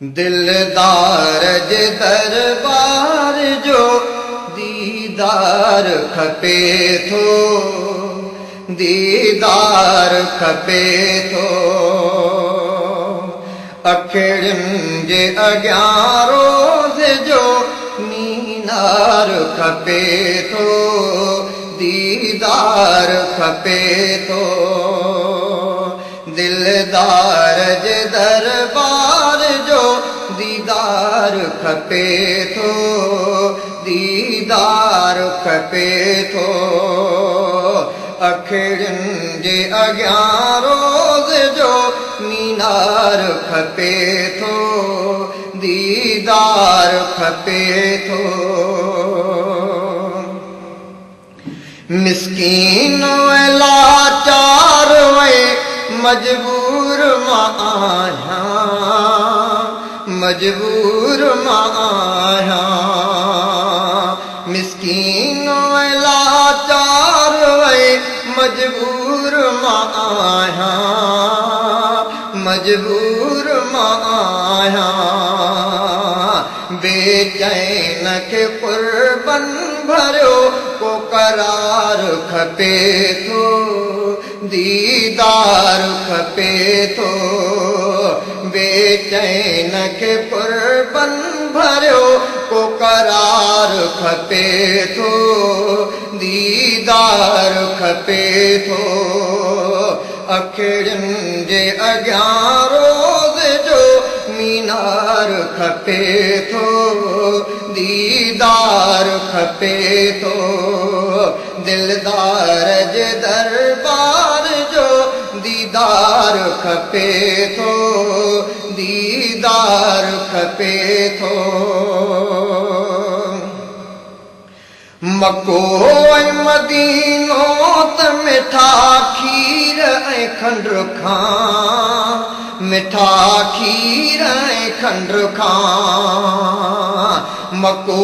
دلدار جي دربار جو ديدار کپي ٿو، ديدار کپي ٿو. اکڙين جي اڳيان روز جو مينار کپي ٿو، ديدار کپي ٿو. دلدار جي دربار جو ديدار کپي ٿو، ديدار کپي ٿو. اکڙين جي اڳيان روز جو مينار کپي ٿو، ديدار کپي ٿو. مسڪين ۽ لاچار ۽ مجبور مان آهيان، مجبور مان آهيان. مسڪين ۽ لاچار ۽ مجبور مان آهيان، مجبور مان آهيان. بيچين کي قربن ڀريو ڪو قرار کپي ٿو، ديدار کپي ٿو. بيچين کي قربن ڀريو ڪو قرار کپي ٿو، ديدار کپي ٿو. اکڙين جي اڳيان روز جو مينار کپي ٿو، ديدار کپي ٿو. دلدار جي دربار جو ديدار کپي ٿو، ديدار کپي ٿو. مڪو ۽ مدينو ته مٺا کير ۽ کنڊ کان، مٺا کير ۽ کنڊ کان. مڪو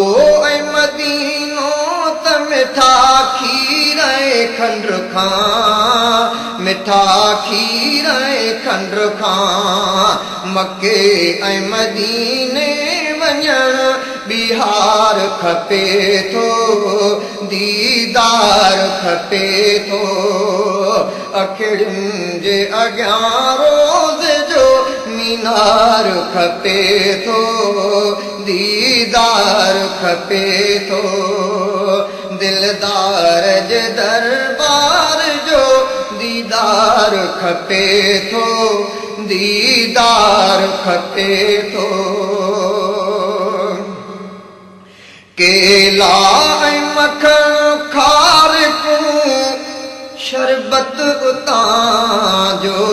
۽ مدينو ته مٺا کير ۽ کنڊ کان، مٺا کير ۽ کنڊ کان. مڪي ۽ مديني وڃڻ ٻيهار کپي ٿو، ديدار کپي ٿو. اکڙين جي اڳيان روز جو مينار کپي ٿو، ديدار کپي ٿو. دلدار جي دربار جو ديدار کپي ٿو، ديدار کپي ٿو. ڪيلا ۽ مکڻ کارڪون شربت اتان جو،